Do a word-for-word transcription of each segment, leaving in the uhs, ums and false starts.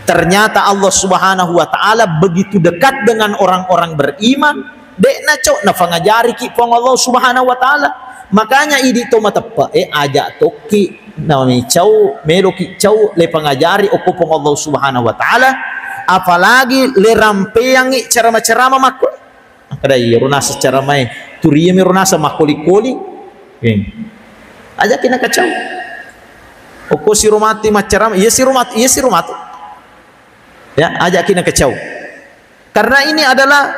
Ternyata Allah Subhanahu wa Ta'ala begitu dekat dengan orang-orang beriman, de'na cau nafangajariki Puang Allah Subhanahu wa Ta'ala. Makanya idi to mateppe, eh, aja tokki nami cau, meloki cau le pangajari okko Puang Allah Subhanahu wa Ta'ala, apalagi le rampeangi ceramah-ceramah makko. Kada iyaro naseng ceramah e, turiami ro naseng makkoli-koli. Eh. Ajaki nakacau. Okko siro mati macceramah, iya siro mati, iya siro mati. Ya, ajaki nakacau. Karena ini adalah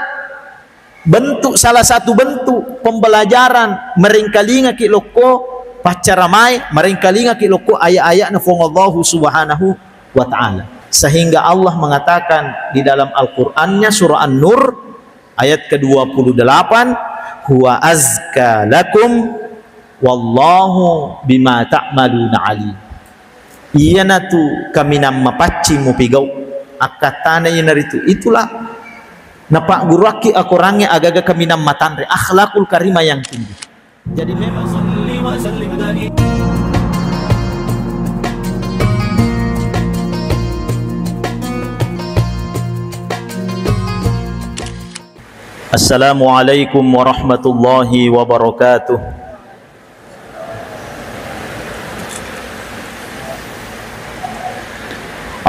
bentuk, salah satu bentuk pembelajaran, merengkalingaki lokko paccaramae, merengkalingaki lokko ayat-ayatna Fuang Allahu Subhanahu wa Ta'ala. Sehingga Allah mengatakan di dalam Al-Qur'annya, surah An-Nur, ayat kedua puluh delapan, "Huwa azka lakum, wallahu bima ta'maluna alim." Iyanatu kaminang mapaccing mupigau. Akkattana iyanaritu. Itulah napagguruakki akorangnge agaga kaminang matanre, akhlakul karimah yang tinggi. Jadi memang Assalamualaikum warahmatullahi wabarakatuh.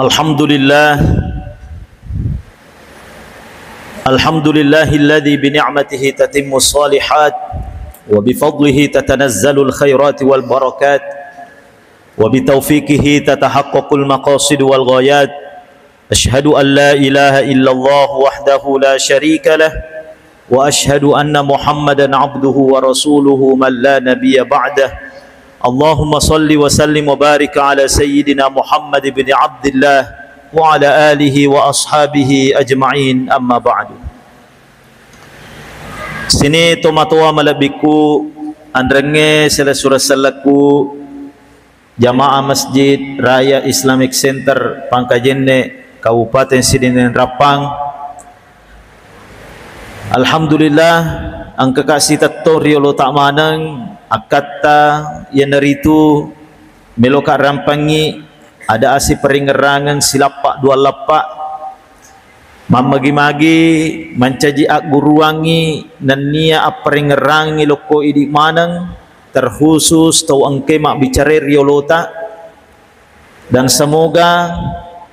Alhamdulillah. Alhamdulillahilladzi bi ni'matihi tatimmus shalihat wa bi fadlihi tatanazzalu al khairati wal barakat wa bi taufiqihi tatahaqqaqul maqasid wal ghayat. Asyhadu an la ilaha illallah wahdahu la syarika lah, wa asyhadu anna Muhammadan abduhu wa rasuluhu man la nabiyya ba'dah. Allahumma salli wa sallim wa barik ala sayyidina Muhammad ibn Abdillah wa ala alihi wa ashabihi ajma'in, amma ba'du. Sini tomatoa malebbiku, anrengnge sela sura sellaku, Jamaah Masjid Raya Islamic Center Pangkajenne, Kabupaten Sidineng Rappang. Alhamdulillah, engkaka sitettong riolota maneng, akkatta iyanaritu meloka rampangngi ada asi paringerrangeng silappa dua lappa. Mammagi-magi mancaji agguruangngi nennia apparingerrangngi lokko idi maneng, terkhusus tau engkae mabbicarai riolota. Dan semoga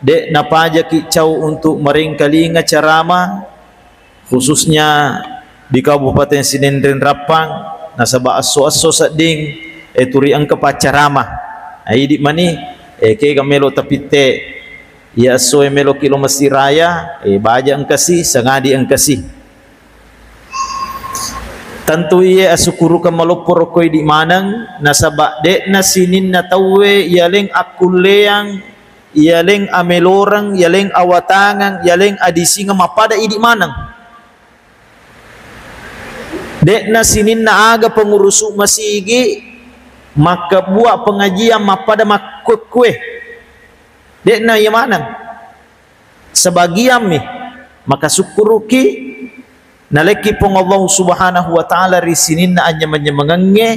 de' napajaki cau untuk merengkalinga ceramah, khususnya di Kabupaten Sidenreng Rappang, nasaba esso-esso sedding, eh, turi engka paccarama. Nah, idi mani, eh, kega melo tapitte, iya esso e meloki lo Mesir Raya, eh, baja engkasi, sangadi engkasi. Tentu iye asukkurukeng maloppo rokko idi maneng, nasaba de'na sininna tauwe iyaleng akkulleang, iyaleng ameloreng, iyaleng awatangang, iyaleng adisingeng mappada idi maneng. De'na sininna aga pengurusu masigi makkebua pengajian mappada makkukkue. De'na iya maneng. Sebagiammi makasukkuruki nalekki Puang Allah Subhanahu wa Ta'ala ri sininna anyameng-nyamengengnge,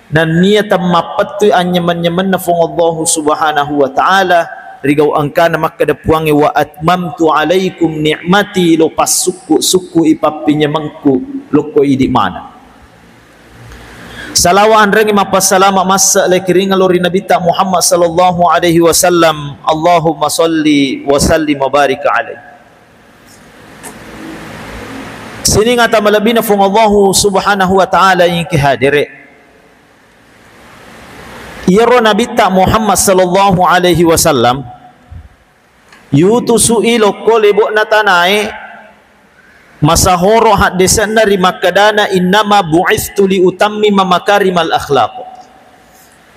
nennia temmappettui anyameng-nyamenna Puang Allah Subhanahu wa Ta'ala, rigau engkana makkeda Puangnge, "Wa atmamtu alaikum ni'mati," lo passukku-sukku i pappinyamengku lokko idi maneng. Salawa anrengnge mappassalama masse lekiring lo ri Nabitta Muhammad sallallahu alaihi wasallam. Allahumma salli wa sallim wa barik alaihi. Sining ata malebbina Fuang Allahu Subhanahu wa Ta'ala ingki hadere. Iyaro Nabitta Muhammad sallallahu alaihi wasallam yutusu'i lokko lebo'na tanae, masahoro haddese'na ri makkedana, "Innama bu'istu li utammima makarimal akhlaq."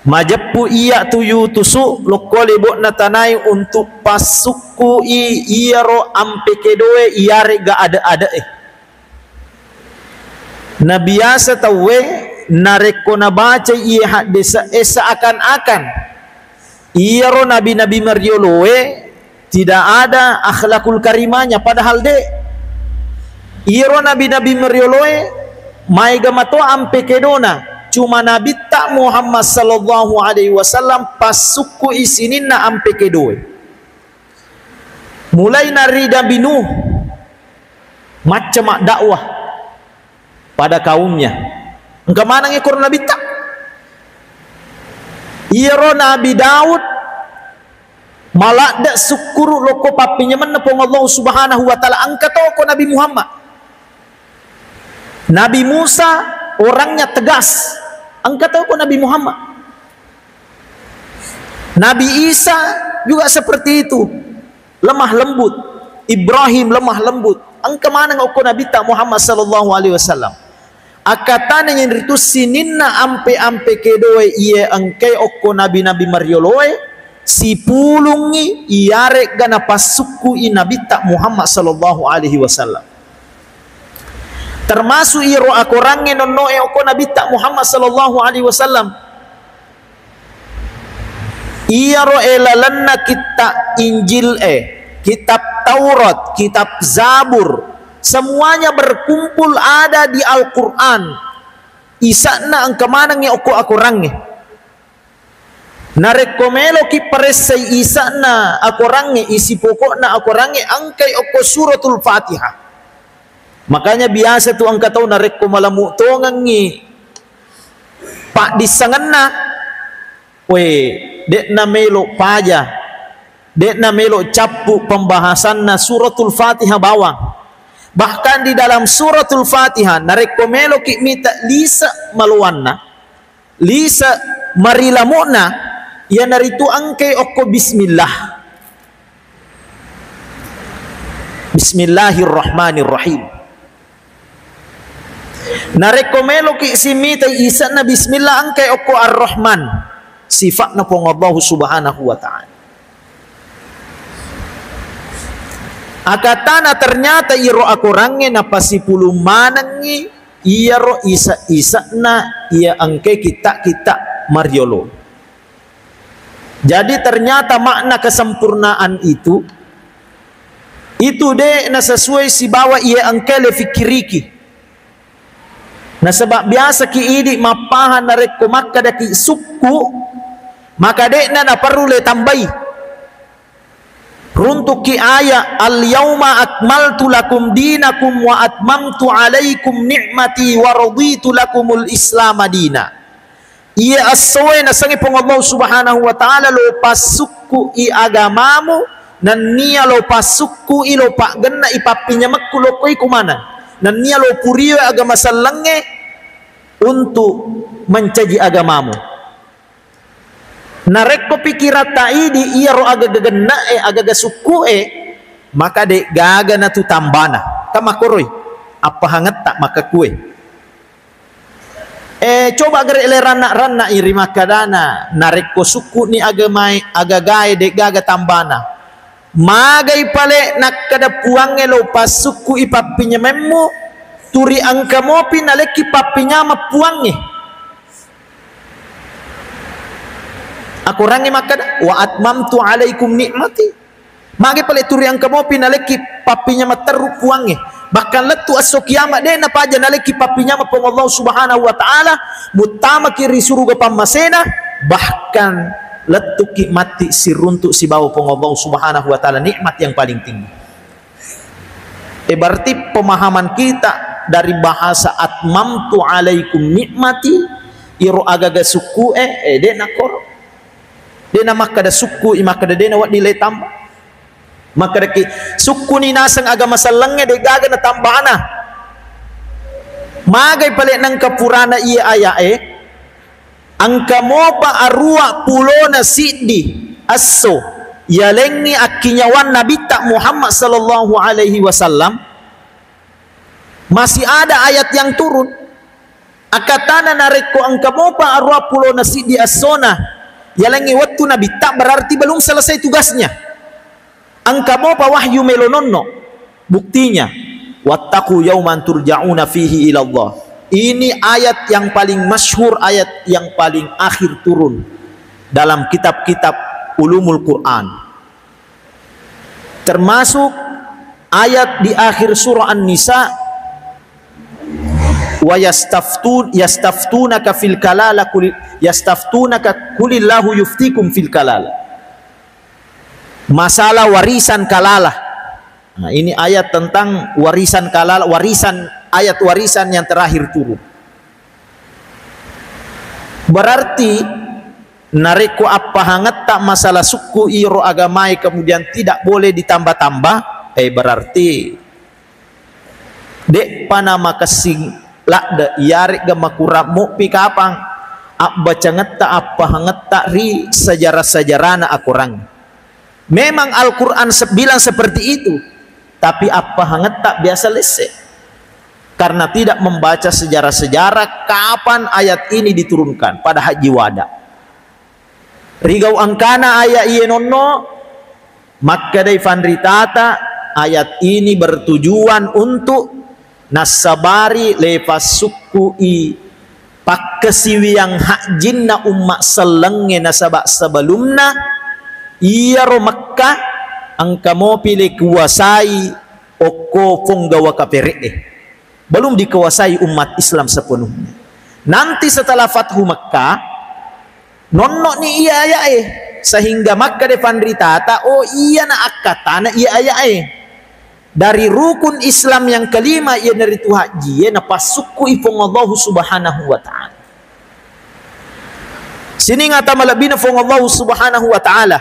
Majeppu iya tu yutusu lokko lebo'na tanae untuk passukku'i iyaro ampe kedoe iyaregga ade-ade'e. Nabiasa tauwe narekko nabacai iye haddese'e seakan-akan iyaro nabi-nabi marioloe tidak ada akhlakul karimanya, padahal de. Iyaro nabi-nabi marioloe maega mato ampe kedona, cuma Nabitta Muhammad sallallahu alaihi wasallam passukku'i sininna ampe kedoe. Mulai nari Nabi Nuh, macca maddakwah pada kaumnya. Engka maneng ekor nabitta. Iyaro Nabi Daud maladde sukkuru lokko pappinyamenna Puang Allah Subhanahu wa Ta'ala, engka to ko Nabi Muhammad. Nabi Musa orangnya tegas, engka to ko Nabi Muhammad. Nabi Isa juga seperti itu, lemah lembut. Ibrahim lemah lembut. Engka maneng okko Nabitta Muhammad sallallahu alaihi wasallam. Akkatana nyenritu sininna ampe-ampe kedoe iye engkai okko nabi-nabi marioloe, sipulungngi iyaregga napassukkui Nabitta Muhammad sallallahu alaihi wasallam. Termasuk iro akorangnge nonnoe okko Nabitta Muhammad sallallahu alaihi wasallam. Iyaro e lalenna kitta Injil e, kitab Taurat, kitab Zabur, semuanya berkumpul ada di Al-Quran. Isa'na engka manengngi okko akorangnge. Narekko meloki paressai isa'na akorangnge, isi pokokna akorangnge, engkai okko Suratul Fatihah. Makanya biasa tu engka tau narekko malamu tongengngi paddissengenna, we, de'na melo paja, de'na melo cappu pembahasanna Suratul Fatihah bawang. Bahkan di dalam Suratul Fatihah, narekko meloki mita lise maloanna, lise marilamo'na, iyanaritu engkai okko bismillah. Bismillahirrahmanirrahim. Narekko meloki simitai ise'na bismillah, engkai okko Ar-Rahman, sifa'na Puang Allahu Subhanahu wa Ta'ala. Akatana ternyata iro akorangnge napasipulung manengngi iyaro ise-ise'na iya engkai kitta-kitta mariolo. Jadi ternyata makna kesempurnaan itu, itu de' nasesuai sibawa iya engkai lefikkiriki. Nasaba biasaki idi mappahang narekko makkedaki sukku, maka de'na naperlu le tambai. Runtukki ayat, "Al-yauma akmaltu lakum dinakum wa atmamtu alaikum ni'mati wa raditu lakumul Islama dina." Iya essoe nasengngi Puang Allah Subhanahu wa Ta'ala, lo passukku'i agamamu, nennia lo passukku'i, lo paggenna'i pappinyamekku lokko iku maneng. Nennia lo purioi agama sellengnge untuk mencaji agamamu. Narekko pikiratta idi iyaro agaga genne'e, agaga sukku'e, maka de'gaga natu tambana. Kan makkoroi appahangetta makkakkue. Eh, coba gare' le ranna'-ranna'i ri makkadana, narekko sukku'ni agamae, agagae de'gaga tambana. Magai pale nakkeda Puangnge lo passukku'i pappinyamemmu, turi engka mopi nalekki pappinyameng Puangnge. Akorangnge makkeda, "Wa atmamtu alaikum ni'mati." Magi pale turi engka mopi nalekki pappinyameng terru Puangnge. Bahkan lettu esso kiamat de' napaja nalekki pappinyameng Puang Allah Subhanahu wa Ta'ala, muttamaki ri suruga pammasena, bahkan lettuki matti siruntu sibawa Puang Allah Subhanahu wa Ta'ala, nikmat yang paling tinggi. Eh, berarti pemahaman kita dari bahasa atmamtu alaikum nikmati, iro agaga sukku'e, eh, de' nakkoro. De' namakkada sukku'i, makkada de' nawedding le tamba. Makkedaki, sukkuni naseng agama sellengnge, de'gaga natambana. Magai pale nengka purana iya aya'e, engka mopa aruwa pulona siddi esso yalengngi akkinyawanna Nabitta Muhammad sallallahu alaihi wasallam, masih ada ayat yang turun. Akatana narekko engka mopa aruwa pulona siddi essona yalengngi wettu Nabitta, berarti belum selesai tugasnya. Engka mopa wahyu melo nonno. Buktinya, "Wattaqu yauman turja'una fihi ilallah." Ini ayat yang paling masyhur, ayat yang paling akhir turun dalam kitab-kitab ulumul Quran. Termasuk ayat di akhir surah An-Nisa, "Wa yastaftun-, yastaftunaka fil kalala qul, yastaftunaka qulillahu yuftikum fil kalala." Masalah warisan kalalah. Nah, ini ayat tentang warisan kalala, warisan, ayat warisan yang terakhir turun. Berarti, narekko appahangetta masalah sukku iro agamae kemudian tidak boleh ditambah-tambah, eh, berarti de'pa namakessing ladde, iyare'ga makurang mupi kapang abbacangetta, appahangetta ri sejarah-sejarahna akorang. Memang Al-Quran se-, bilang seperti itu, tapi appahangetta biasa lesse. Karena tidak membaca sejarah-sejarah kapan ayat ini diturunkan pada Hajji Wada. Rigau engkana ayat iye nonno, makkedai fanritata, ayat ini bertujuan untuk nassabari lefassukku'i pakkasiwiang hajjinna umma sellengnge, nasaba sebelumna iyaro Mekkah engka mopi lekuasai okko ponggawa kapere'e. Belum dikuasai umat Islam sepenuhnya. Nanti setelah Fathu Mekkah, nonno'ni iya aya'e, sehingga makkeda fanritata, oh, iyana akkatana iya aya'e. Dari rukun Islam yang kelima, iyanaritu hajjie, napassukku'i Puang Allahu Subhanahu wa Ta'ala. Sining ata malebbina Puang Allahu Subhanahu wa Ta'ala.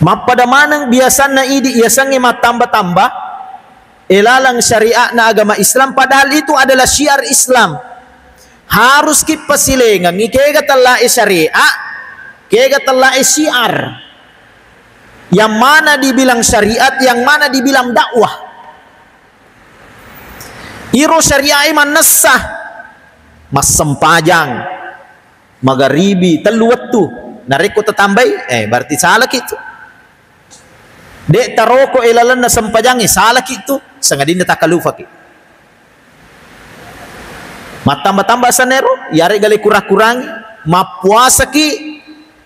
Mappada maneng biasanna idi yasengnge mattamba-tamba, eh, lalang syariatna agama Islam, padahal itu adalah syiar Islam. Haruski pasilengengngi kega tellae syariat, kega tellae syiar. Yang mana dibilang syariat, yang mana dibilang dakwah. Iro syariae mannessa, massempajang, magaribi, tellu wettu. Narekko tatambai, eh, berarti salaki tu. De' taroko e lalenna sempajangnge, salaki tu, sangadinna takkalufaki. Mattamba-tamba sanero, iyarega le kurang-kurangi, mappuasaki,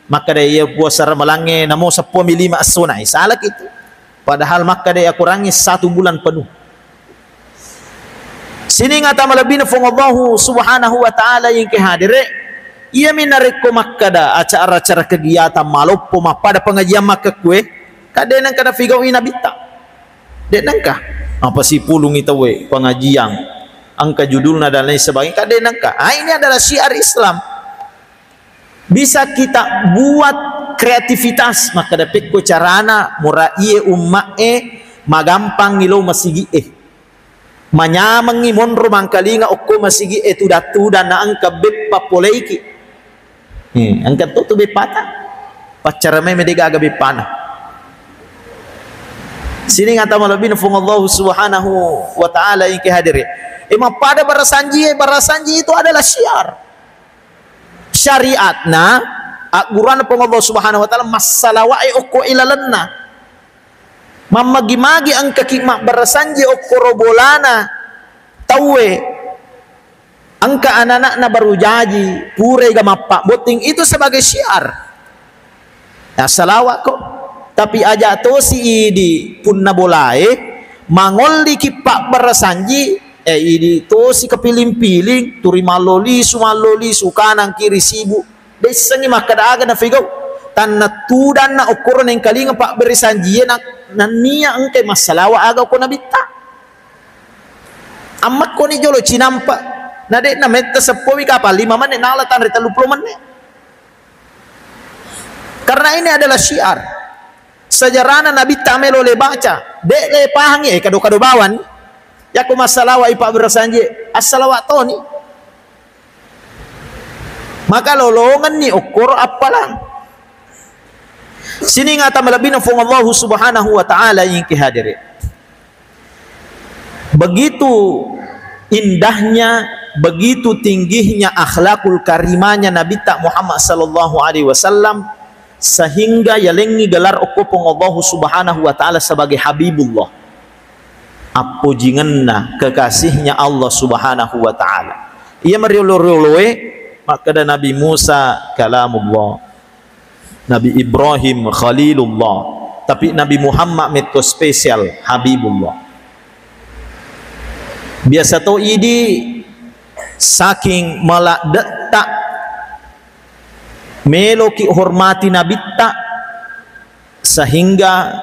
makkeda iya puasa ramalangnge namo seppuami lima essona, eh, salaki tu. Padahal makkeda akurangi satu bulan penuh. Sining ata malebbina Puang Allahu Subhanahu wa Ta'ala engke hadere, iyami narekko makkeda acara-acara kegiatan maloppo mappada pengajian makkekkue, kadde nengka nafigau'i nabitta. De' nengka. Apa sipulungi tauwe pengajian, engka judulna dan lain sebagainya, kadde nengka. Ah, ini adalah syiar Islam. Bisa kita buat kreativitas, makkeda pekko carana mura iye umma'e magampangngi lo masigi'e. Manyamengngi monro mangkalinga okko masigi'e tudang-tudang na engka beppa poleiki. Hmm, engka to tu beppata. Paccara meme de' gaga beppana. Sining ata malebbina Puang Allahu Subhanahu wa Ta'ala engke hadere. E, mappada barasanji, barasanji itu adalah syiar. Syariatna, agguruanna Puang Allah Subhanahu wa Ta'ala, massalawae okko ilalenna. Mammagi-magi engkaki mabbarasanji okkoro bolana tauwe, engka anak-anakna baru jaji, purega mappabbotting, itu sebagai syiar. Assalawakko. Tapi aja tosi idi punna bolae, mangolliki pabbarasanji, eh, idi tosi kepiling-piling, turi mallo lisu, mallo lisu, kanang kiri sibuk. De'issengngi makkeda aga nafigau. Tanna tudanna okkoro nengkalinga pabbarasanjie na, nannia engkai massalawa aga okko nabitta. Ammakkoni jolo cinampa. Na de'na metta seppowi kapang lima menit, nala tanre telluppulo menit. Karena ini adalah syiar. Sejarahna nabitta melo le baca, de' le pahangi, eh, kado-kado bawang. Yakko massalawa i pabbarasanji, assalawa toni. Maka lolongenni okkoro appalang. Sining ata malebbina Puang Allahu Subhanahu wa Ta'ala engke hadere. Begitu indahnya, begitu tinggihnya akhlakul karimahnya Nabitta Muhammad sallallahu alaihi wasallam, sehingga yalengngi gelar okko Puang Allahu Subhanahu wa Ta'ala sebagai Habibullah. Appojingenna, kekasihnya Allah Subhanahu wa Ta'ala. Iya mariolo-rioloe makkeda Nabi Musa kalamullah. Nabi Ibrahim Khalilullah, tapi Nabi Muhammad metto spesial Habibullah. Biasa to idi saking maladde'ta meloki hormati nabitta sehingga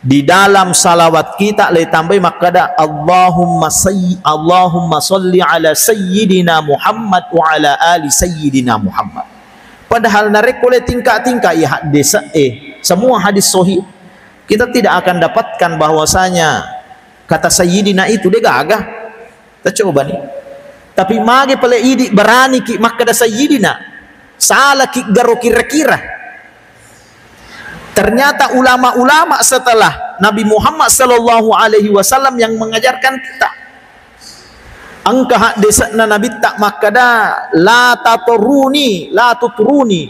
Di dalam salawat kita le tambai makkada, "Allahumma sayyi-, Allahumma salli ala sayyidina Muhammad wa ala ali sayyidina Muhammad." Padahal narekko le tingka-tingka iya hadis, eh, semua hadis sahih, kita tidak akan dapatkan bahwasanya kata sayyidina itu de gaga. Tacoba ni. Tapi mage pale idi berani ki makkada sayyidina. Salah ki garo kira-kira. Ternyata ulama-ulama setelah Nabi Muhammad sallallahu alaihi wasallam yang mengajarkan kita. Engka haddese'na Nabitta makkada, "La tatruni, la tutruni."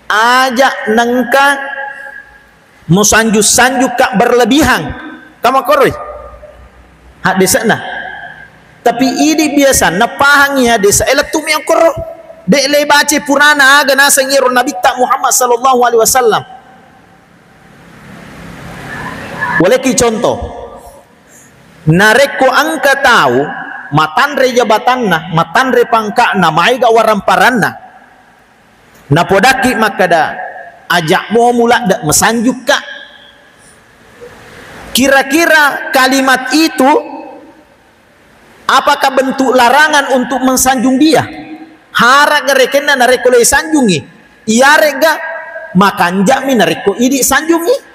Aja nengka musanju-sanju ka berlebihan. Kamakoroi haddese'na. Tapi idi biasanna pahangi hadese, eh, lettu mi okkoro. De le baca purana aga naseng iyaro Nabitta Muhammad sallallahu alaihi wasallam. Waleki contoh. Narekko engka tau matanre jabatanna, matanre pangka'na, maega waramparanna, napodakki makkada, "Aja'mo muladde masanjukka." Kira-kira kalimat itu apakah bentuk larangan untuk mensanjung dia? Hara garekenna narekko le sanjungi, iyaregga makanja'mi narekko idi sanjungi?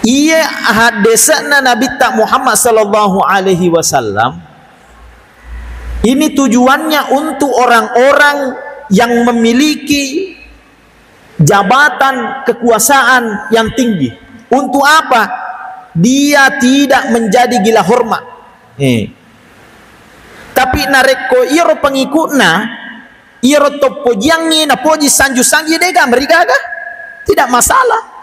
Iya haddese'na Nabitta Muhammad sallallahu alaihi wasallam ini tujuannya untuk orang-orang yang memiliki jabatan kekuasaan yang tinggi. Untuk apa? Dia tidak menjadi gila hormat. Eh. Tapi narekko iyaro pengikutna, iyaro toppojiangngi napoji sanju-sanju, dega merigaga. Tidak masalah.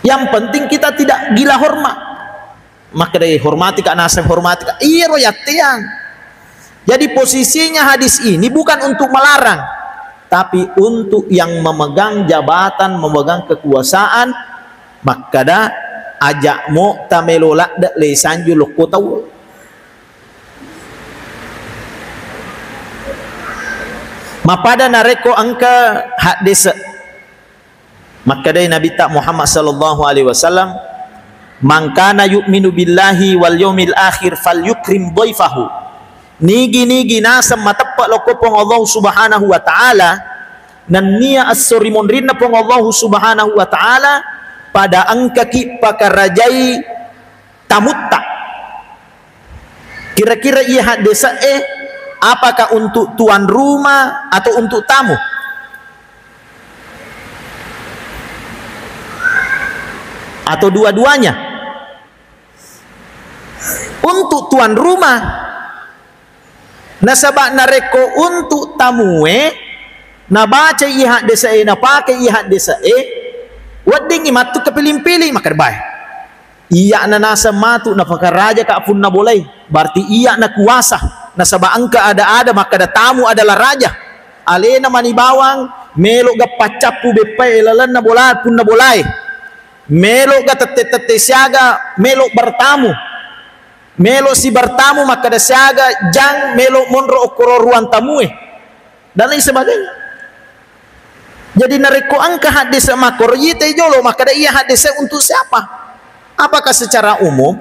Yang penting kita tidak gila hormat. Makkedai hormati ka, naseng hormati ka. Iyaro yatteang. Jadi posisinya hadis ini bukan untuk melarang, tapi untuk yang memegang jabatan, memegang kekuasaan, makkada, "Aja'mo tamelo ladde le sanju lokko tau." Mapada narekko engka haddese. Makkedai Nabitta Muhammad sallallahu alaihi wasallam, "Man kana yu'minu billahi wal yaumil akhir falyukrim dhaifahu." Nigi-nigi naseng mateppe lokko Puang Allah Subhanahu wa Ta'ala, nennia esso ri monrinna Puang Allah Subhanahu wa Ta'ala, pada engkaki pakarajai tamutta. Kira-kira iya haddese'e, apakah untuk tuan rumah atau untuk tamu? Atau dua-duanya? Untuk tuan rumah. Nasaba narekko untuk tamue, nabaca iya haddese'e, napake iya haddese'e, weddingngi mattu kepiling-piling, makkeda bae. Iya'na naseng matu napakarajaka punna bolai, berarti iya'na kuasa. Nasaba engka ada-ada makkada tamu adalah raja. Alena mani bawang, melo'ga paccappu beppae lalenna bola, punna bolae. Melo'ga tette-tette siaga, melo bertamu. Melo si bertamu makkada siaga, jang melo monro okkoro ruang tamue. Dan lain sebagainya. Jadi narekko engka haddese makkoro, itai jolo makkada iya haddese untuk siapa? Apakah secara umum?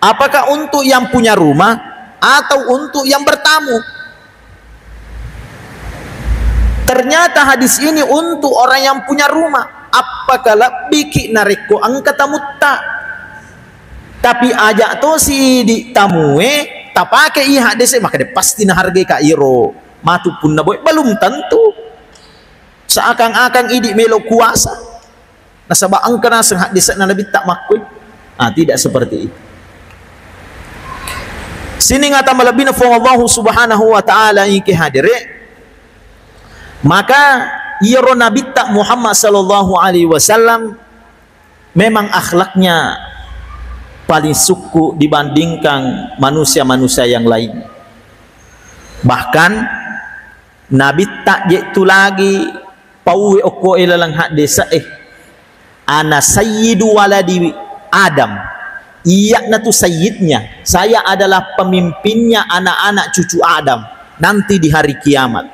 Apakah untuk yang punya rumah atau untuk yang bertamu? Ternyata hadis ini untuk orang yang punya rumah. Apakah lebbiki narekko engka tamutta? Tapi aja tosi di tamue, tapake iya haddese, makkada pasti nahargai ka iro matu punna boe, belum tentu. Seakan-akan idi melo kuasa. Nasaba engka naseng haddese'na Nabitta makkoi. Ah, tidak seperti itu. Sining ata malebbina Puang Allahu Subhanahu wa Ta'ala iki hadere. Maka iyaro Nabitta Muhammad sallallahu alaihi wasallam memang akhlaknya paling sukku dibandingkan manusia-manusia yang lain. Bahkan Nabitta je tu lagi pauwe okko e laleng haddese'e. Ana sayyidu waladi Adam. Iya'na tu sayyidnya. Saya adalah pemimpinnya anak-anak cucu Adam nanti di hari kiamat.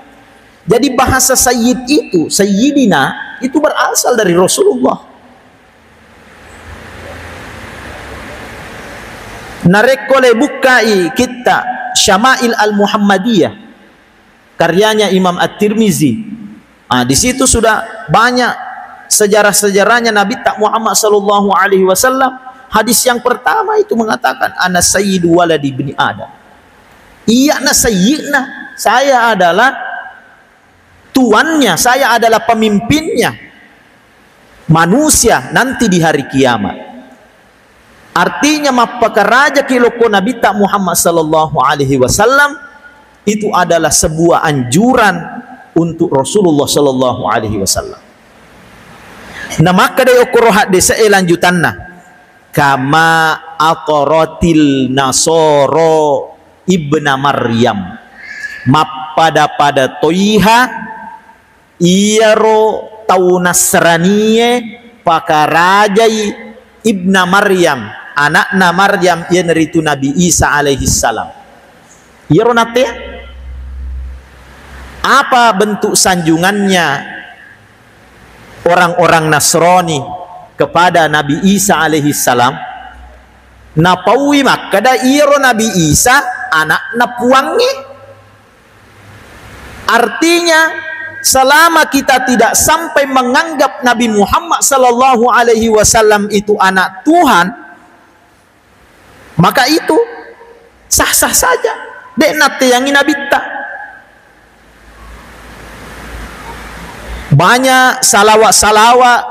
Jadi bahasa sayyid itu, sayyidina, itu berasal dari Rasulullah. Narekko le bukkai kitta Syama'il Al-Muhammadiyah, karyanya Imam At-Tirmizi. Ah, di situ sudah banyak sejarah-sejarahnya Nabi tak Muhammad sallallahu alaihi wasallam. Hadis yang pertama itu mengatakan, "Ana sayyidu waladi ibni Adam." Iyana sayyidna, saya adalah tuannya, saya adalah pemimpinnya manusia nanti di hari kiamat. Artinya, mappakarajaki lokko Nabitta Muhammad sallallahu alaihi wasallam itu adalah sebuah anjuran untuk Rasulullah sallallahu alaihi wasallam. Na makkeda okoro haddese'e lanjutanna, "Kama ataratil nasara ibna Maryam." Mappada-pada toiha iyaro tau Nasranie pakarajai Ibna Maryam, anakna Maryam, iyanaritu Nabi Isa alaihi salam. Iyaro natea? Apa bentuk sanjungannya orang-orang Nasrani kepada Nabi Isa alaihi salam? Napaui makkeda iyaro Nabi Isa anakna Puangnge. Artinya, selama kita tidak sampai menganggap Nabi Muhammad sallallahu alaihi wasallam itu anak Tuhan, maka itu sah-sah saja. De' natteangi Nabitta. Banyak salawat-salawat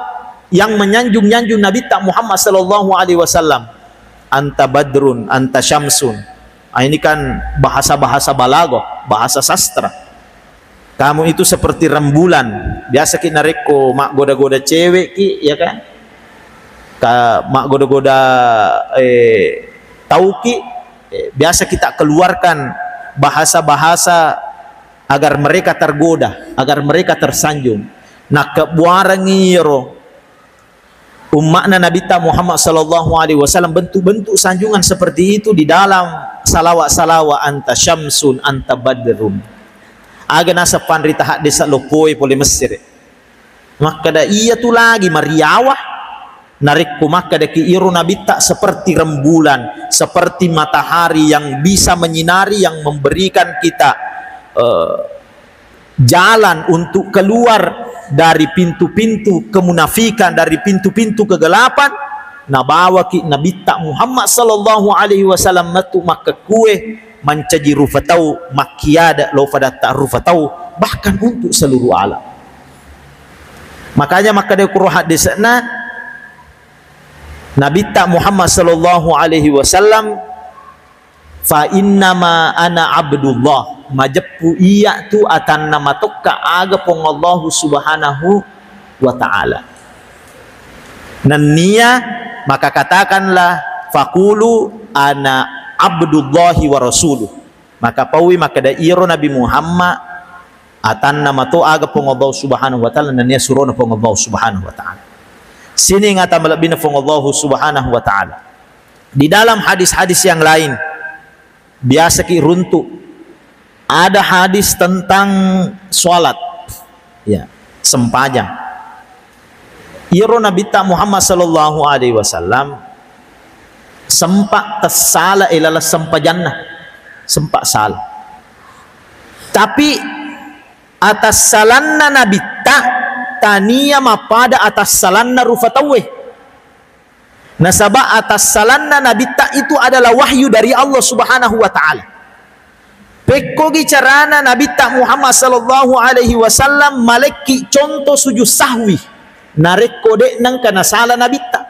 yang menyanjung-nyanjung Nabitta Muhammad sallallahu alaihi wasallam. "Anta badrun, anta syamsun." Ah, ini kan bahasa-bahasa balaghah, bahasa sastra. "Kamu itu seperti rembulan." Biasa ki narekko maggoda-goda cewek ki, ya kan? Ka maggoda-goda, eh, tau ki, eh, biasa kita keluarkan bahasa-bahasa agar mereka tergoda, agar mereka tersanjung. Nakkebuarengngi iyaro umma'na Nabitta Muhammad sallallahu alaihi wasallam bentuk-bentuk sanjungan seperti itu di dalam salawat-salawat, "Anta syamsun, anta badrun." Aga naseng panrita haddesa loppoe pole Mesir. Makkeda, "Iya tu lagi mariawa." Narekko makkedaki iro Nabitta seperti rembulan, seperti matahari yang bisa menyinari, yang memberikan kita, eh, jalan untuk keluar dari pintu-pintu kemunafikan, dari pintu-pintu kegelapan, nabawaki Nabitta Muhammad sallallahu alaihi wasallam matu makkekkue mancaji rufa tau, makkiada lao fadatta rufa tau, bahkan untuk seluruh alam. Makanya makkeda kuro haddese'na Nabitta Muhammad sallallahu alaihi wasallam, "Fa innama ana abdullah," majeppu iya tu atanna matokka aga Puang Allahu Subhanahu wa Ta'ala. Nennia maka katakanlah, "Faqulu ana abdullahi wa rasuluh." Maka paui makkeda iro Nabi Muhammad atanna mato aga Puang Allahu Subhanahu wa Ta'ala, nennia surona Puang Allahu Subhanahu wa Ta'ala. Sining ata malebbina Puang Allahu Subhanahu wa Ta'ala. Di dalam hadis-hadis yang lain, biasa ki runtu, ada hadis tentang sholat, ya, sempajang. Iyaro Nabitta Muhammad sallallahu alaihi wasallam sempat tessala ilalang sempajanna, sempat salah. Tapi atassalanna Nabitta tania mappada atassalanna rufa tauwe. Nasaba atassalanna Nabitta itu adalah wahyu dari Allah Subhanahu wa Ta'ala. Pekkogi carana Nabitta Muhammad sallallahu alaihi wasallam malekki contoh sujud sahwi narekko de' nengka nasala Nabitta.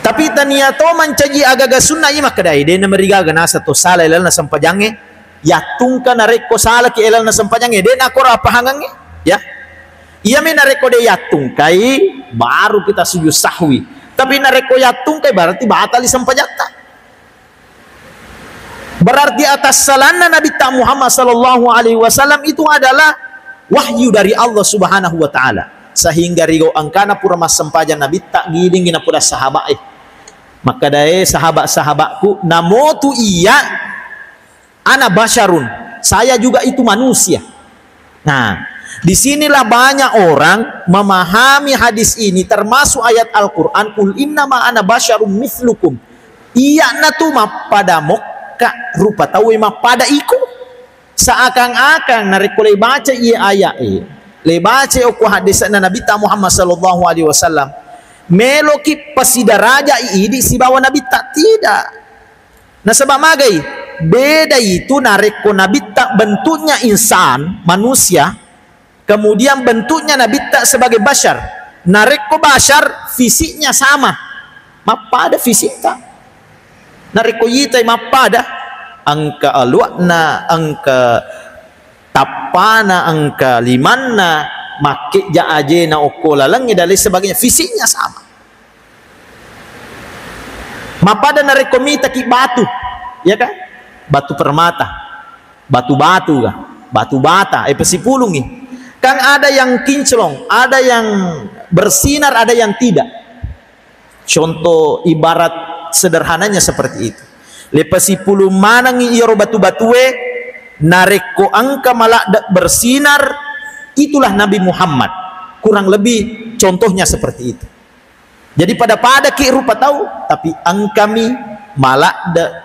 Tapi tania to mancaji agaga sunnah, iya makkedai, de' namarigaga nasa to sala ilalenna sempajangnge, yattungka narekko salaki ilalenna sempajangnge, de' nakoro appahangangnge, ya. Iyami narekko de' yattungkai, baru kita sujud sahwi. Tapi narekko yattungkai, berarti batali sempajatta. Berarti atassalanna Nabitta Muhammad sallallahu alaihi wasallam itu adalah wahyu dari Allah Subhanahu wa Ta'ala. Sehingga rigau engkana pura massempajang Nabitta, gilingi napoda sahabae. Makkedae sahabat-sahabatku, namotu iya Ana basyarun, saya juga itu manusia. Nah, disinilah banyak orang memahami hadis ini, termasuk ayat Al-Quran, "Qul innama ana basyarum mislukum." Iyana tu mappada mokka rupa tauwe mappada iko. Seakan-akan narekko le baca iya ayat e, le baca okko hadisna Nabitta Muhammad sallallahu alaihi wasallam, meloki pasidaraja idi sibawa Nabitta, tidak. Nasaba magai? Beda itu narekko Nabitta bentuknya insan, manusia, kemudian bentuknya Nabitta sebagai basyar. Narekko basyar, fisiknya sama, mappada fisikta. Narekko itai mappada, engka aluakna, engka tappana, engka limanna, makkejja ajena okko lalengnge dan lain sebagainya, fisiknya sama. Mappada narekko mitaki batu, ya kan? Batu permata, batu-batu kan, batu bata, eh, pesipulungi. Kan ada yang kinclong, ada yang bersinar, ada yang tidak. Contoh ibarat sederhananya seperti itu. Le pesipulung manengi iyaro batu-batue, narekko engka maladde bersinar, itulah Nabi Muhammad. Kurang lebih contohnya seperti itu. Jadi pada-padaki rupa tau, tapi engkami maladde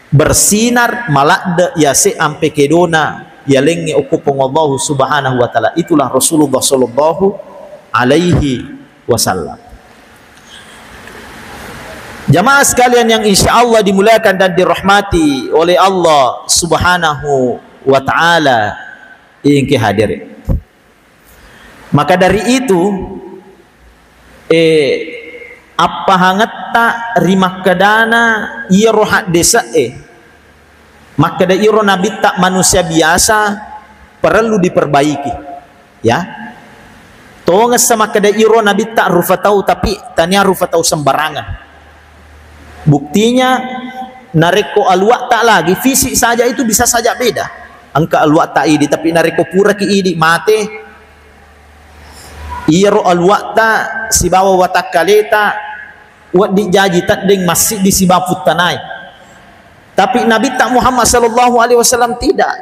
bersinar, maladde yase ampe kedona yalengnge okko Puang Allahu Subhanahu wa Ta'ala. Itulah Rasulullah sallallahu alaihi wasallam. Jamaah sekalian yang insya Allah dimuliakan dan dirahmati oleh Allah Subhanahu wa Ta'ala, ingke hadirin. Maka dari itu, eh, appahangetta ri makkedana iyaro haddese'e, makkeda iyaro nabitta manusia biasa, parellu diperbaiki. Ya. Tongessa makkeda iyaro nabitta rufa tau, tapi tania rufa tau sembarangan. Buktinya, narekko aluatta lagi, fisik saja itu bisa saja beda. Engka aluatta idi, tapi narekko puraki idi mate, iyaro aluatta sibawa watakkaleta wedding jaji teddeng massiddi sibawa puttanai. Tapi Nabitta Muhammad sallallahu alaihi wasallam tidak.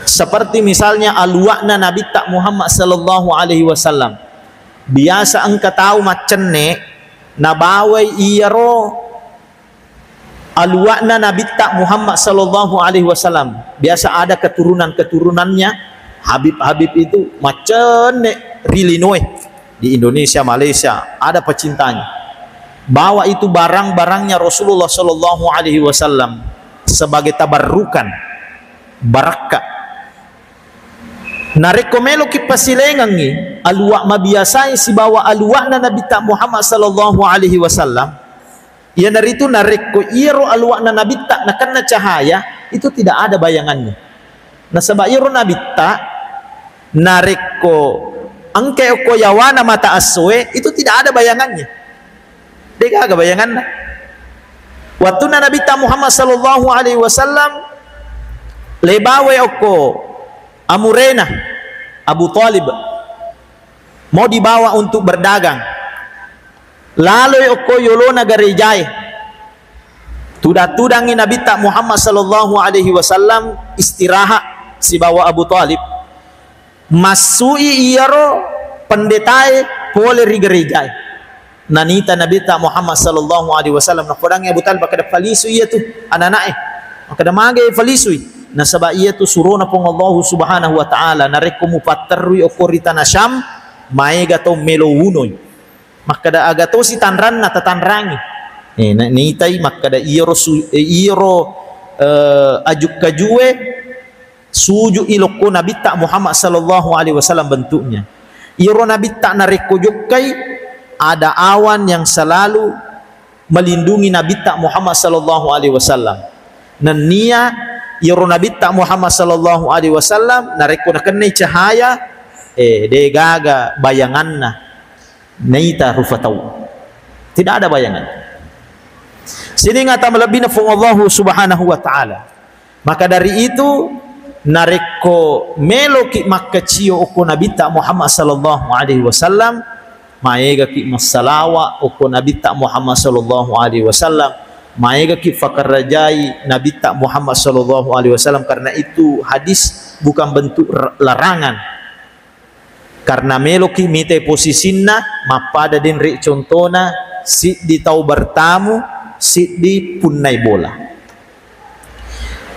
Seperti misalnya aluakna Nabitta Muhammad sallallahu alaihi wasallam. Biasa engka tau maccenne nabawai iyaro aluakna Nabitta Muhammad sallallahu alaihi wasallam. Biasa ada keturunan-keturunannya, Habib-Habib itu maccenne ri linoe. Di Indonesia, Malaysia, ada pecintanya. Bawa itu barang-barangnya Rasulullah sallallahu alaihi wasallam sebagai tabarrukan, barakka. Narekko meloki pasilengengngi aluak mabiasai sibawa aluakna Nabitta Muhammad sallallahu alaihi wasallam, iyanaritu narekko iyaro aluakna Nabitta nakenna cahaya, itu tidak ada bayangannya. Nasaba iyaro Nabitta, narekko engkai okko yawana mata essoe, itu tidak ada bayangannya. Degaga bayanganna. Wattunna Nabitta Muhammad sallallahu alaihi wasallam lebawai okko amurena Abu Thalib, mau dibawa untuk berdagang. Laloi okko yolona gerejae. Tudang-tudangi Nabitta Muhammad sallallahu alaihi wasallam istirahat sibawa Abu Thalib. Massui iyaro pendetae pole ri gerejae. Nanita Nabitta Muhammad sallallahu alaihi wasallam, napodangngi Abu Thalib, makkeda, "Falisu iyatu ananae." Makkeda, "Magai falisui?" Nasaba iyatu surona Puang Allahu Subhanahu wa Ta'ala, narekko mupatterrui okko ri tana Syam, maega tau melo unoi. Makkeda, "Aga tosi tanranna, tatanrangi." Eh, na-, nitai makkeda, "Iyaro su-, eh, iyaro, eh, aju-kajue suju i lokko Nabitta Muhammad sallallahu alaihi wasallam bentuknya. Iyaro Nabitta narekko jokkai, ada awan yang selalu melindungi Nabitta Muhammad sallallahu alaihi wasallam. Nennia iyaro Nabitta Muhammad sallallahu alaihi wasallam narekko nakennai cahaya, eh, degaga bayanganna naita rufa tau. Tidak ada bayangan." Sining ata malebbina Puang Allahu Subhanahu wa Ta'ala. Maka dari itu, narekko meloki makkacio okko Nabitta Muhammad sallallahu alaihi wasallam, maegaki massalawa okko Nabitta Muhammad sallallahu alaihi wasallam, Maegaki fakarajai Nabitta Muhammad sallallahu alaihi wasallam, karena itu hadis bukan bentuk r-, larangan. Karena meloki mitai posisinna, mappada denre contona, siddi tau bertamu, siddi punnai bola.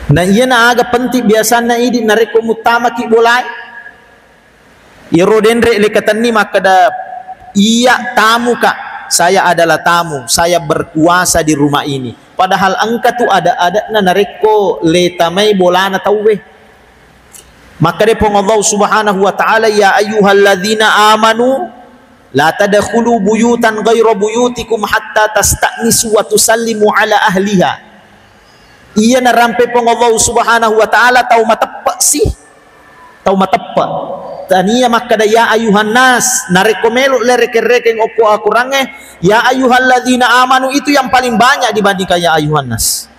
Na iyana aga penting biasanna idi narekko muttamaki bolae? Iyaro denre lekatenni makkeda, "Iya tamu, Kak. Saya adalah tamu. Saya berkuasa di rumah ini." Padahal engka tu ada-adana narekko letamai bolana tauwe. Makkeda Puang Allah Subhanahu wa Ta'ala, "Ya ayyuhalladzina amanu la tadkhulu buyutan ghaira buyutikum hatta tasta'nisu wa tusallimu ala ahliha." Iya narampe Puang Allah Subhanahu wa Ta'ala tau mateppe' si. Tau mateppe'. Tania makkeda, "Ya ayuhan nas," narekko melo lerekeng-rekeng okko akorangnge, "Ya ayuhalladzina amanu," itu yang paling banyak dibandingkan "Ya ayuhan nas."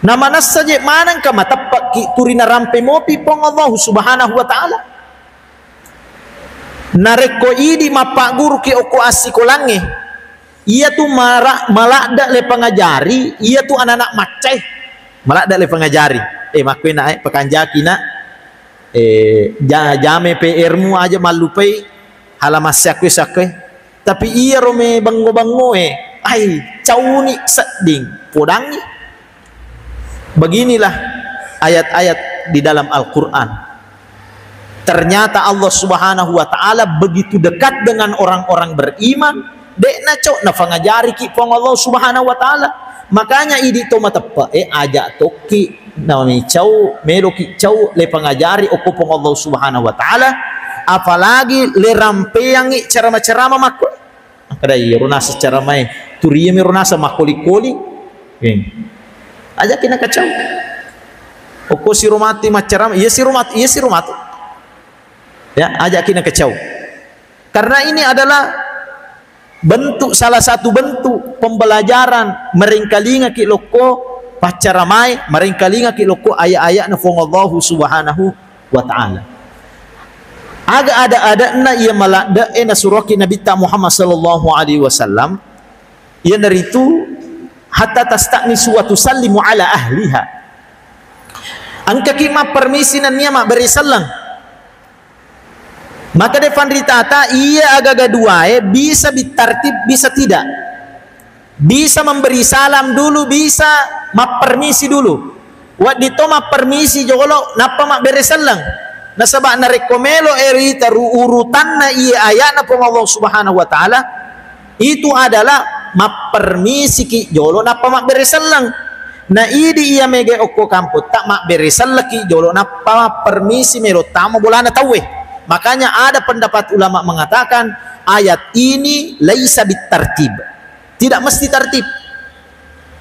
Na manessa je manengka mateppe' ki turi narampe mopi Puang Allah Subhanahu wa Ta'ala. Narekko idi mappagguruki okko assikolangnge, iya tu mara-, maladde le pangajari, iya tu anak-anak maccae. Maladde le pangajari. Eh, makkuina, eh, pakanjaki na, eh, ja-, jame P R-mu aja mallupai halaman siakkue-siakkue. Tapi iyaro me bango-bangoe, ai, cauni sedding, podangi. Beginilah ayat-ayat di dalam Al-Quran. Ternyata Allah Subhanahu wa Ta'ala begitu dekat dengan orang-orang beriman, de'na cau nafangajariki Puang Allah Subhanahu wa Ta'ala. Makanya idi to mateppe, eh, aja tokki namicau, meloki cau le pangajari okko Puang Allah Subhanahu wa Ta'ala, apalagi le rampeangi ceramah-ceramah makko. Makkeda, "Iyaro naseng caramae, turiami ro naseng makkoli-koli." Eh. Ajaki nakacau. Okko siro mati maccarama, iya siro mati, iya siro mati. Ya, ajaki nakacau. Karena ini adalah bentuk, salah satu bentuk pembelajaran, merengkalingaki lokko paccaramae, merengkalingaki lokko ayat-ayatna Puang Allahu Subhanahu wa Ta'ala. Aga ada-adanna iya maladde'e nasuroki Nabitta Muhammad sallallahu alaihi wasallam, iyanaritu hatta tasta'nisu wa tusallimu ala ahliha. Engkaki mappermisi nennia mabbere selleng. Maka de fanritata iya agaga duae bisa bitartib, bisa tidak. Bisa memberi salam dulu, bisa mappermisi dulu. Wedding to mappermisi jolo, nappa mabbere selleng. Nasaba narekko melo e rita ru-, urutanna iya ayatna Puang Allah Subhanahu wa Ta'ala, itu adalah mappermisiki jolo, nappa mabbere selleng. Na idi iya mega okko kampotta, mabbere selleki jolo, nappa mappermisi melo tama bolana tauwe. Makanya ada pendapat ulama mengatakan ayat ini laisa bitartib. Tidak mesti tartib.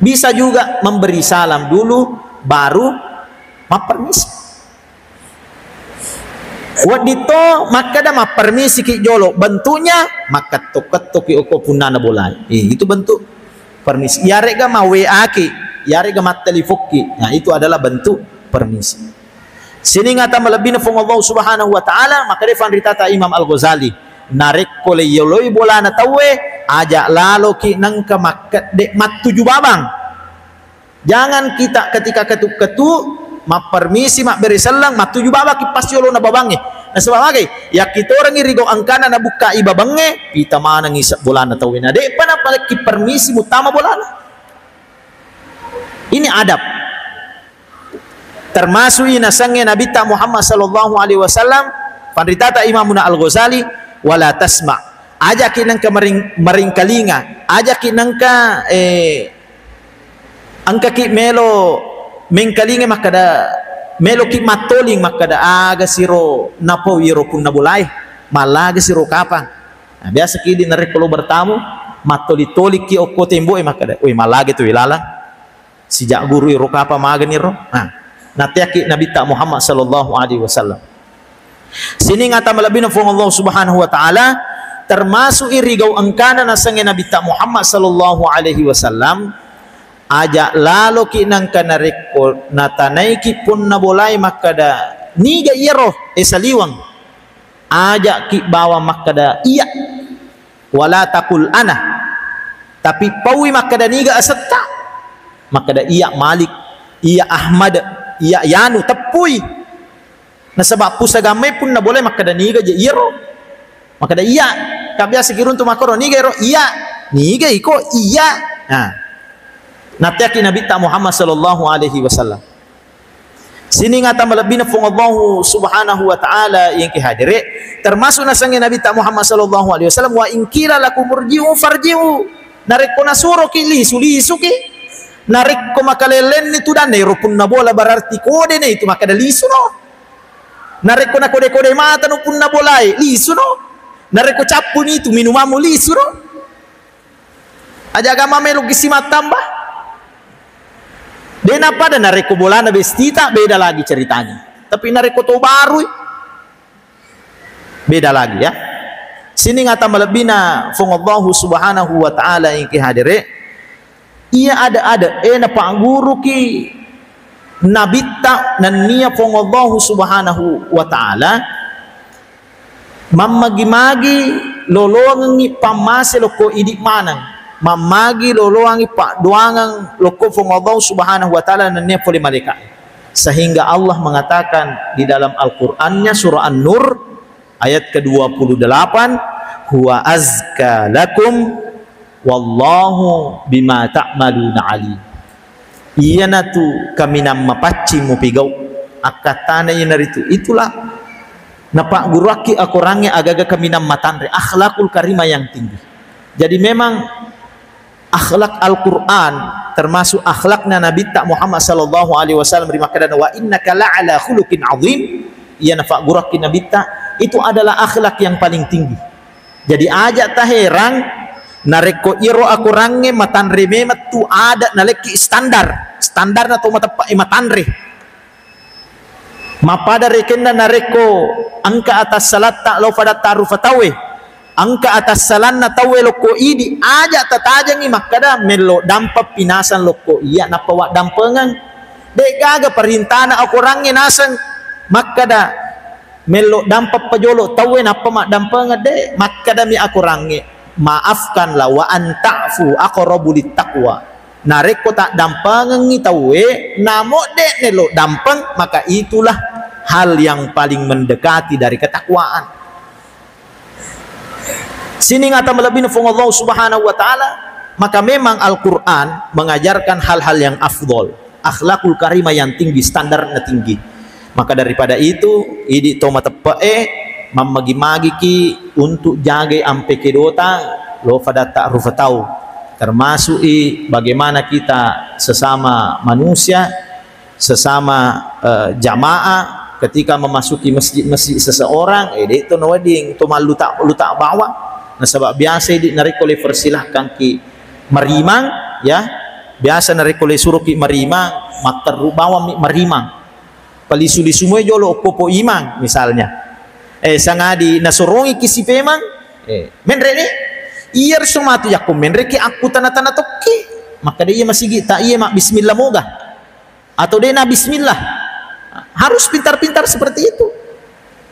Bisa juga memberi salam dulu, baru mappermisi. Wedding to makkeda mappermisiki jolo, bentuknya makketto-kettoki okko punnana bolae. Eh, itu bentuk permisi. Yarega ma-W A ki, yarega mattelipokki. Nah, itu adalah bentuk permisi. Sining ata malebbina Puang Allah Subhanahu wa Ta'ala, maka de fanritata Imam Al-Ghazali, narekko le yoloi bolana tauwe, aja laloki nengka makkedde mattuju babang. Jangan kita ketika ketuk-ketuk, mappermisi, mabbere selleng, mattuju babaki pas yolona babangnge. Nasaba magai, yakkitorengngi rigau engkana nabukkai babangnge, pita manengngi se-, bolana tauwe. Na de'pa napalekki permisi muttama bolana. Ini adab. Termasuk i nasengnge Nabitta Muhammad sallallahu alaihi wasallam, panritata Imamuna Al-Ghazali, "Wala tasma." Ajaki nengka mering-, meringkalinga, ajaki nengka, eh, engkaki melo mengkalinga makkeda, meloki mattoling makkeda, aga siro napau iyaro punna bolae, mallaga siro kapang. Nah, biasa kidi narekko lo bertamu, mattoli-tolikki okko temboe makkeda, "Woi, mallaga tu ilalang." Sijak guru iro kapa magani ro. Nah, nateaki Nabitta Muhammad sallallahu alaihi wasallam. Sining ata malebbina Puang Allah Subhanahu wa Ta'ala, termasuk i rigau engkana nasengnge Nabitta Muhammad sallallahu alaihi wasallam, aja laloki nangka narekko natanaiki punna bolai makkada, "Niga iyaro, e saliweng?" Aja'ki bawang makkada, "Iya." "Wala takul ana." Tapi paui makkada, "Niga asetta?" Makkeda, "Iya Malik, iya Ahmad, iya Yanu," teppui. Nasaba pusagammai punna bolai makkeda, "Niga je iyaro?" Makkeda, "Iya." Ka biasa kiruntu makkoro, "Niga ero?" "Iya." "Niga iko?" "Iya." Nah. Natteaki Nabitta Muhammad sallallahu alaihi wasallam. Sining ata malebbina Puang Allahu Subhanahu wa Ta'ala yang ki hadere, termasuk nasengnge Nabitta Muhammad sallallahu alaihi wasallam, "Wa in qila lakum urji'u farji'u." Narekko nasuroki lisu, lisuki. Narekko makalellenni tudanna ero punna bola, berarti kodena itu, makkeda lisuno. Narekko nakode-kode matano punna bolae, lisuno. Narekko cappuni itu minumammu, lisuno. Aja agama meloki simattamba. De napada narekko bolana bestita, beda lagi ceritanya. Tapi narekko to barui, beda lagi, ya. Sining ata malebbina Puang Allahu Subhanahu wa Ta'ala yang ki hadere, iya ada-ada, eh, napagguruki Nabitta nennia Puang Allahu Subhanahu wa Ta'ala, mammagi-magi lolongengngi pammase lokko idi maneng, mammagi loloangngi paddoangeng lokko Puang Allahu Subhanahu wa Ta'ala nennia pole malaika. Sehingga Allah mengatakan di dalam Al-Qur'annya, surah An-Nur, ayat kedua puluh delapan, "Huwa azka lakum wallahu bima ta'maluna alim." Iyanatu kaminang mapaccing mupigau. Akkattana iyanaritu, itulah napagguruakki akorangnge agaga kaminang matanre, akhlakul karimah yang tinggi. Jadi memang akhlak Al-Quran, termasuk akhlakna Nabitta Muhammad sallallahu alaihi wasallam, ri makkedana, "Wa innaka la'ala khuluqin azim." Iya nafagguruakki Nabitta, itu adalah akhlak yang paling tinggi. Jadi aja taherang narekko iyaro akorangnge matanre memang tu ada nalekki standar. Standarna to mateppe'e matanre. Mappada rekenna narekko engka atassalatta lao fadatta rufa tauwe, engka atassalanna tauwe lokko idi, aja tatajengngi makkeda mello dampeng pinasang lokko iya nappa waddampengeng. De gaga perintana akorangnge naseng makkeda mello dampeng pajolo tauwe nappa maddampengeng, de, makkedami akorangnge, "Maafkanlah, wa anta'fu aqrabu littaqwa." Narekko taddampengengngi tauwe, namo de nello dampeng, maka itulah hal yang paling mendekati dari ketakwaan. Sining ata malebbina Puang Allah Subhanahu wa Ta'ala, maka memang Al-Quran mengajarkan hal-hal yang afdol, akhlakul karimah yang tinggi, standarnya tinggi. Maka daripada itu, idi to mateppe'e, mammagi-magiki untuk jagai ampe kedota, lo fadatta rufa tau. Termasuk i bagaimana kita sesama manusia, sesama, eh, jamaah, ketika memasuki masjid-masjid seseorang, eh, de to nawedding to malluta-luta bawang. Nasaba biasa idi narekko le persilahkanki marimang, ya, biasa narekko le suroki marimang, matterru bawang mi marimang. Palisu-lisu moe jolo okko po imang, misalnya. Eh, sangadi nasorongiki sipemang, eh, menre ni. Iya riso matu yakko menreki akkutana-tana tokki. Makkeda iya masigi ta iya mabbismillah moga. Atau dena bismillah. Harus pintar-pintar seperti itu.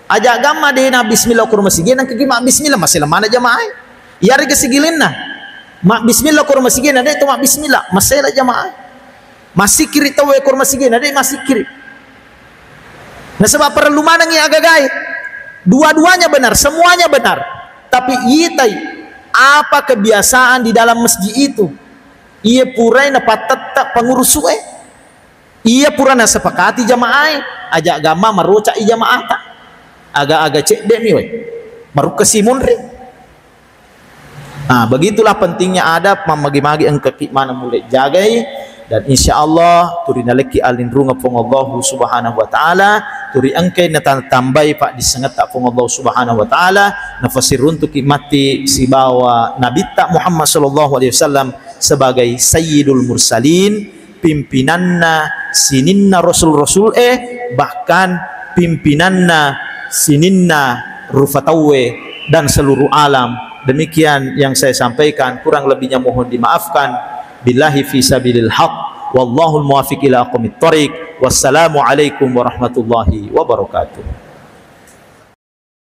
Aja gamma dena bismillah okko masigi, nangkaki mabbismillah, masela mana jamaah. Iyarega sigilinna. Mabbismillah okko masigi, na de to mabbismillah, masela jamaah. Masikiri tau okko masigi, na de masikiri. Nasaba parellu manengngi agagae. Dua-duanya benar, semuanya benar. Tapi itai apa kebiasaan di dalam masjid itu. Iya purai napattetta pengurusue. Iya pura nasepakati jamaae, aja gamma maroca i jamaata. Aga-aga cedde mi we. Marukka simunri. Nah, begitulah pentingnya adab, mammagi-magi engkaki mana mulai jagai, dan insya Allah turi nalekki alinrunga Puang Allahu Subhanahu wa Ta'ala, turi engkai natatambai paddissengetta Puang Allahu Subhanahu wa Ta'ala, nafasiruntuki matti sibawa Nabitta Muhammad sallallahu alaihi wasallam sebagai Sayyidul Mursalin, pimpinanna sininna rasul-rasul e, bahkan pimpinanna sininna rufa tauwe dan seluruh alam. Demikian yang saya sampaikan, kurang lebihnya mohon dimaafkan. Billahi fi sabilil haq, wallahul muwafiq ila aqwamit thariq. Wassalamualaikum warahmatullahi wabarakatuh.